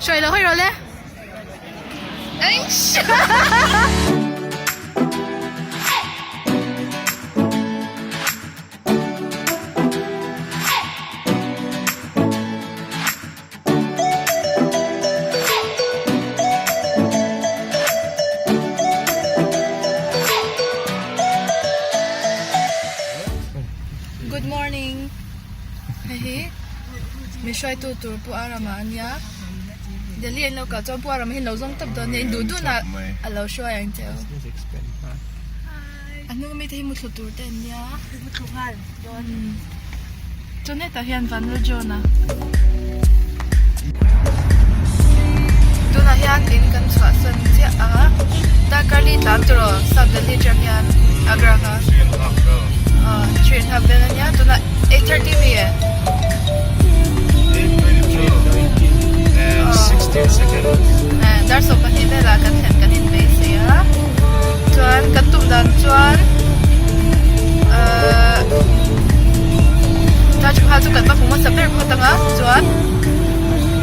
Hruai lo hawi rawh le. Good morning hei hi mi hruaitu tur Pu Arama a nia Delhi an lo kal chuan Pu Arama hi an lo zawng tawp dawn nia in duh duhna a lo hruai ang che u a hnung ami te hi muthlu tur te an nia muthlu nghal dawn chuan hetah hian Vanlaljohn-a tunah hian in kan chhuahsan chiah a darkar li tlan tur aw south Delhi atang hian Agra kha aw 3.5 vel ania tunah 8:30 mi e dar 12 velah kan thlen kan inbeisei a chuan kan tum dan chuan ahh Taj Mahal chu kan va hmu hmasa ber phawt ang a chuan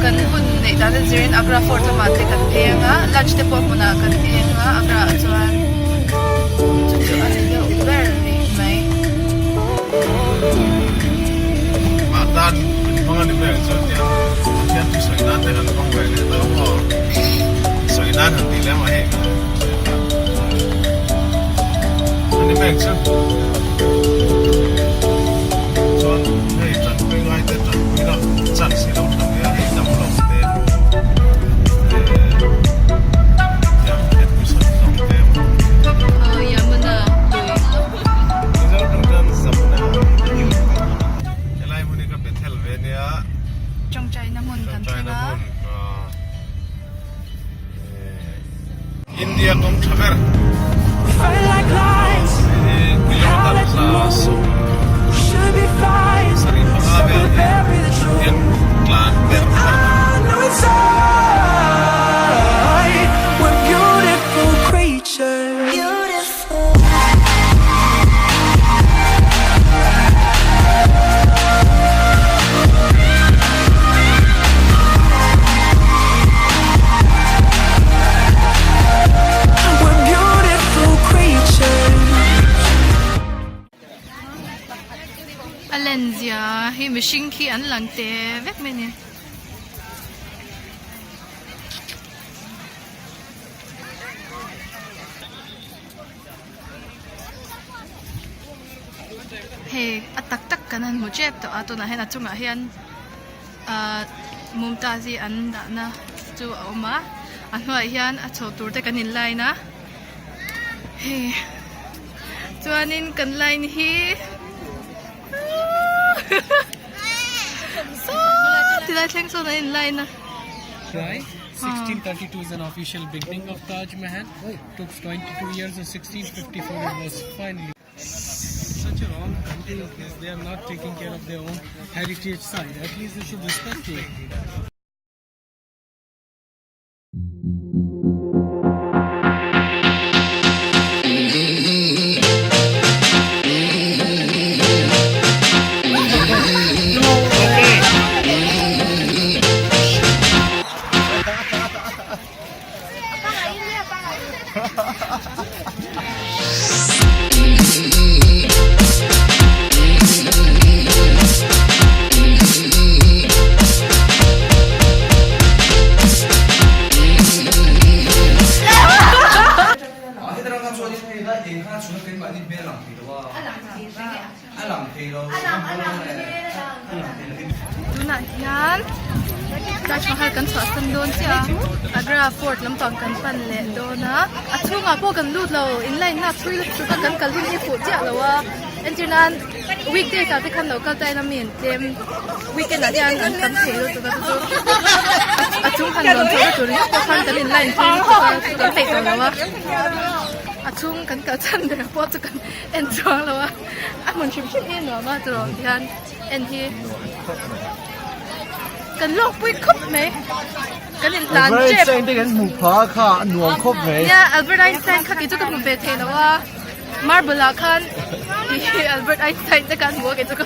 kan hun neih dan a zirin Agra fort lamah te kan phei ang a lunch te pawh hmunah kan ei ang a Agra ah chuan chu chu a ni deuh ber rih mai. Yamuna tui. Tawngtaina hmun kan thleng a. India kawng tha ber kilometer 75 vel hi Indian tlan ber ber A len zia hi mihring khi an lang te vek mai a ni. Hei a tak tak kan han hmu tep tawh a tunah hian a chungah hian ahh Mumtaz hi an dahna chu a awm a a hnuaiah hian a chho tur te kan in line a hei chuanin kan line hi saww tilai thleng sawn an in line a. 1632 is an official beginning of Taj Mahal. Took 22 years and 1654 it was finally. Such a wrong country is this. They are not taking care of their own heritage site. At least they should respect it. Tunah hian Taj Mahal kan chhuahsan dawn chiah a Agra fort lampang kan pan leh dawn a a chhungah pawh kan lut lo in line na thui lutuk a kan kal hun hi fuh chiah lo a entir nan weekdays ah te khan lo kal ta ila mi an tlem weekend ah hian an tam thei lutuk a chu chu a chung han rawn chhoh na tur ringawt pawh khan kan in line thui lutuk a kan peih tawh lo a a chhung kan kal chhan ber pawh chu kan en chuang lo a a hmun hrim hrim hi a nuam a turaw hian en hi kan lawk pui khawp mai kan in hlan Albert tep Einstein te kan hmuh pha kha a nuam khawp mai nia Albert Einstein kha kei chu ka hmu ve thei lo a marble ah khan Albert Einstein te khan hmu a kei chu ka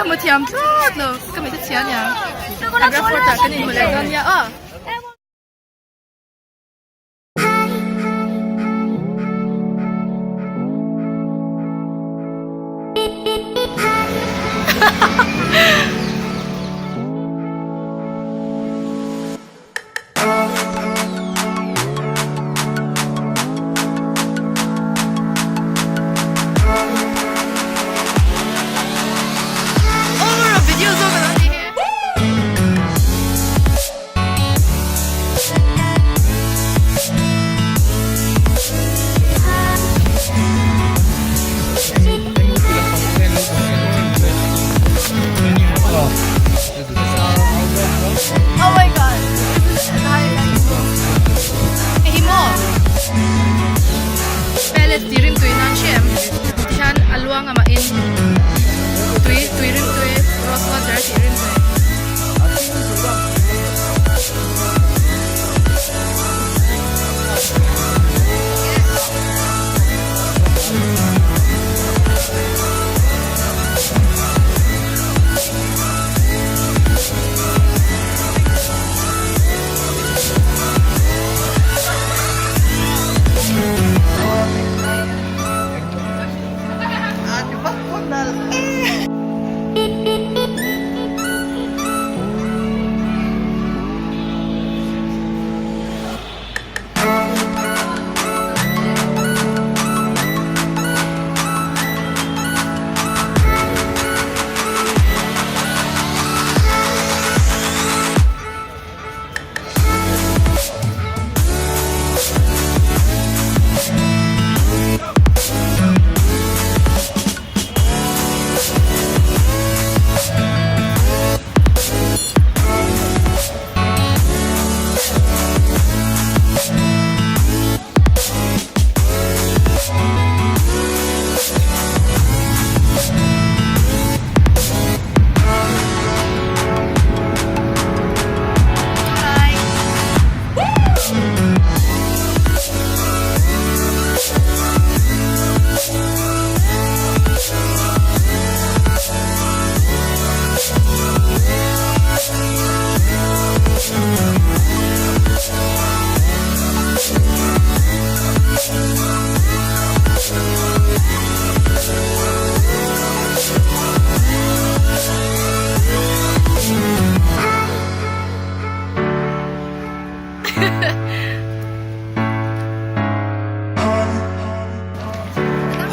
hmu thiam thlawt lo ka mit a chhia aniang Agra fort ah kan inhmu leh dawn nia aw. Over a video zawk alo nih hi. Oh my god. Hei hi maw? Palace tih rim tui nan hre em? Tihian a luang amah in tui tui rim tui rose water tih rim tui.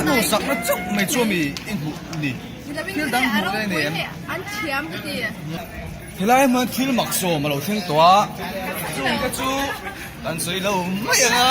A nawsakna chauh mai chu ami i hmuh ni thil dang hmuh reng nei em? Helai hman thil mak sawm a lo thleng tawh a, chung te chu kan sawi lo mai ang a.